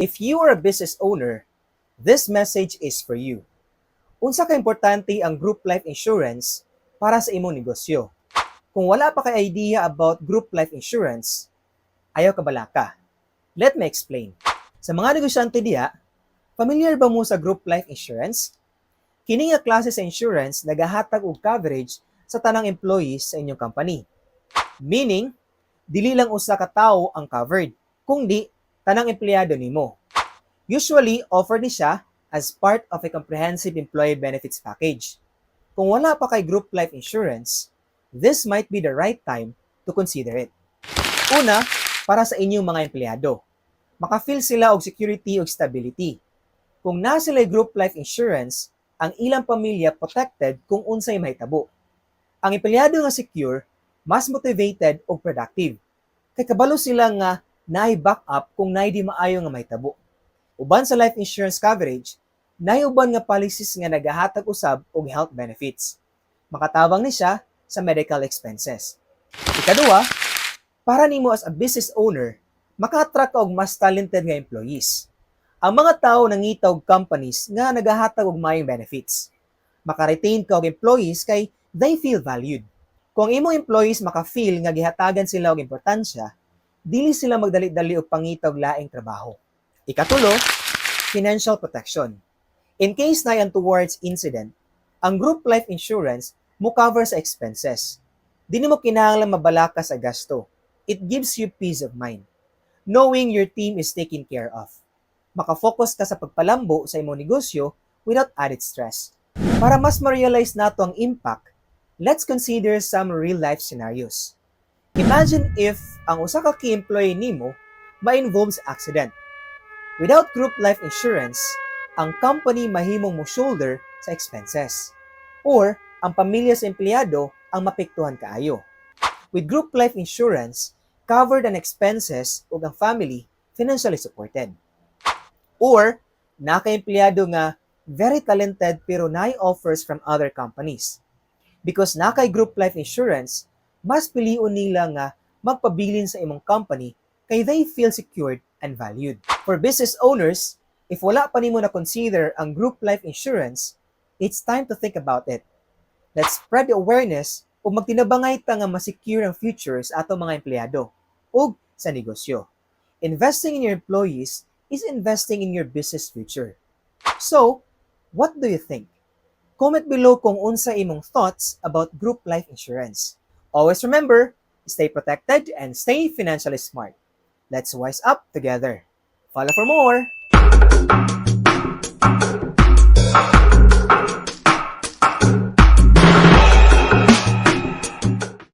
If you are a business owner, this message is for you. Unsa ka importante ang group life insurance para sa imong negosyo? Kung wala pa kay idea about group life insurance, ayaw kabalaka. Let me explain. Sa mga negosyante diha, familiar ba mo sa group life insurance? Kini nga klase sa insurance nagahatag og coverage sa tanang employees sa inyong company. Meaning, dili lang usa ka tawo ang covered, kungdi tanang empleyado nimo. Usually, offered ni siya as part of a comprehensive employee benefits package. Kung wala pa kay group life insurance, this might be the right time to consider it. Una, para sa inyong mga empleyado. Maka-feel sila og security ug stability. Kung naa sila group life insurance, ang ilang pamilya protected kung unsay mahitabo. Ang empleyado nga secure, mas motivated ug productive. Kay kabalo sila nga naay backup kung naay di maayo nga mahitabo. Uban sa life insurance coverage, naay uban nga policies nga nagahatag usab og health benefits. Makatabang ni siya sa medical expenses. Ikaduha, para nimo as a business owner, maka-attract ka og mas talented nga employees. Ang mga tao nangita og companies nga nagahatag og maayong benefits. Maka-retain ka og employees kay they feel valued. Kung ang imong employees maka-feel nga gihatagan sila og importansya, dili sila magdali-dali og pangita og laing trabaho. Ikatulo, financial protection. In case naay untoward incident, ang group life insurance mo cover sa expenses. Di nimo kinahanglan mabalaka sa gasto. It gives you peace of mind knowing your team is taken care of. Maka-focus ka sa pagpalambo sa imong negosyo without added stress. Para mas ma-realize nato ang impact, let's consider some real-life scenarios. Imagine if ang usa ka key employee nimo ma-involve sa accident. Without group life insurance, ang company mahimong mo shoulder sa expenses. Or ang pamilya sa empleyado ang maapektuhan kaayo. With group life insurance, covered ang expenses ug ang family financially supported. Or naa kay empleyado nga very talented pero naay offers from other companies. Because naa kay group life insurance, mas pilion nila nga magpabilin sa imong company kay they feel secured and valued. For business owners, if wala pa nimo na consider ang group life insurance, it's time to think about it. Let's spread the awareness ug magtinabangay ta nga ma-secure ang future sa atong mga empleyado ug sa negosyo. Investing in your employees is investing in your business future. So, what do you think? Comment below kung unsa imong thoughts about group life insurance. Always remember, stay protected and stay financially smart. Let's wise up together. Follow for more!